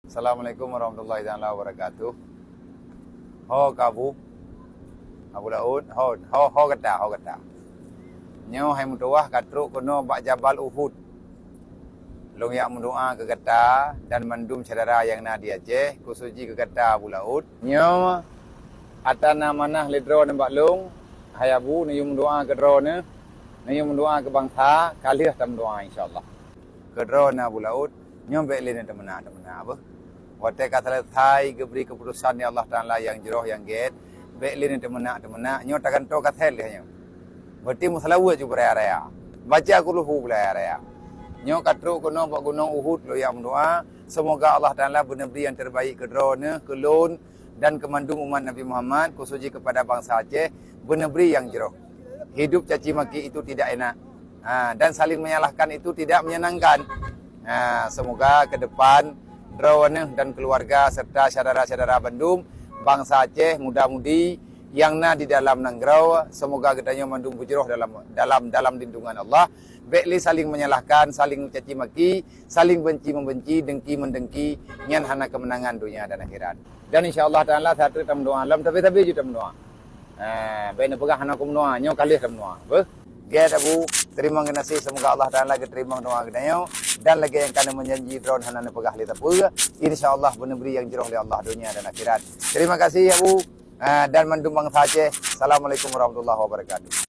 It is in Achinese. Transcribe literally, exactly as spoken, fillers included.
Assalamualaikum warahmatullahi taala wabarakatuh. Ho ka Abu, Abu Laôt, ho, ho, ho gata, ho gata. Nyoe hai meutuwah ka trok keunoe bak Jabal Uhud. Lôn jak meudoa keu gata dan mandum syedara nyang na di Aceh, khusos jih keu gata Abu Laôt. Nyoe atra na manah lé droeneuh bak lôn, hai Abu, neuyue meudoa keu droeneuh, neuyue meudoa keu bansa, ka lheueh tameudoa insya Allah. Keu droeneuh Abu Laôt, nyoe bék lé neuteumeunak-teumeunak beuh. Watée ka seuleusoe geubri keuputosan lé Allah Taala nyang jroh nyang gét, bék lé neuteumeunak-teumeunak, nyoe tagantoe ka that lé nyoe. Berarti meuseulaweuet ju beuraya-raya. Baca Qul Huhu beuraya-raya. Nyoe ka trok keunoe bak Gunong Uhud lôn jak meudoa, seumoga Allah Taala beuneubri nyang teubaik keu droeneuh, keu lôn, dan keu mandum umat Nabi Muhammad, khusos jih keupada bansa Aceh, beuneubri nyang jroh. Hidup caci maki itu tidak enak. Ha, dan saling menyalahkan itu tidak menyenangkan. Ha, semoga ke depan droeneuh dan keluarga serta syedara-syedara bandum bansa Aceh, muda-mudi nyang na di dalam nanggroe, semoga geutanyoe mandum beujroh dalam, dalam, dalam lindungan Allah. Bék lé saling menyalahkan, saling caci maki, saling benci membenci, dengki mendengki, nyan hana kemenangan dunia dan akhirat. Dan insya Allah Taala saat itu tameudoa, lam tabe-tabe ju tameudoa. Ha, bék neupeugah hana kumeudoa, nyoe ka lheueh tameudoa. Beuh? Gét Abu, teurimong geunaséh, semoga Allah Taala geuteurimong doa geutanyoe, dan lagée nyang ka neumeujanji droeneuh hana neupeugah lé sapeue, insya Allah beuneubri nyang jroh lé Allah dunia dan akhirat. Terima kasih Abu, ha, dan mandum bansa Aceh. Assalamualaikum warahmatullahi wabarakatuh.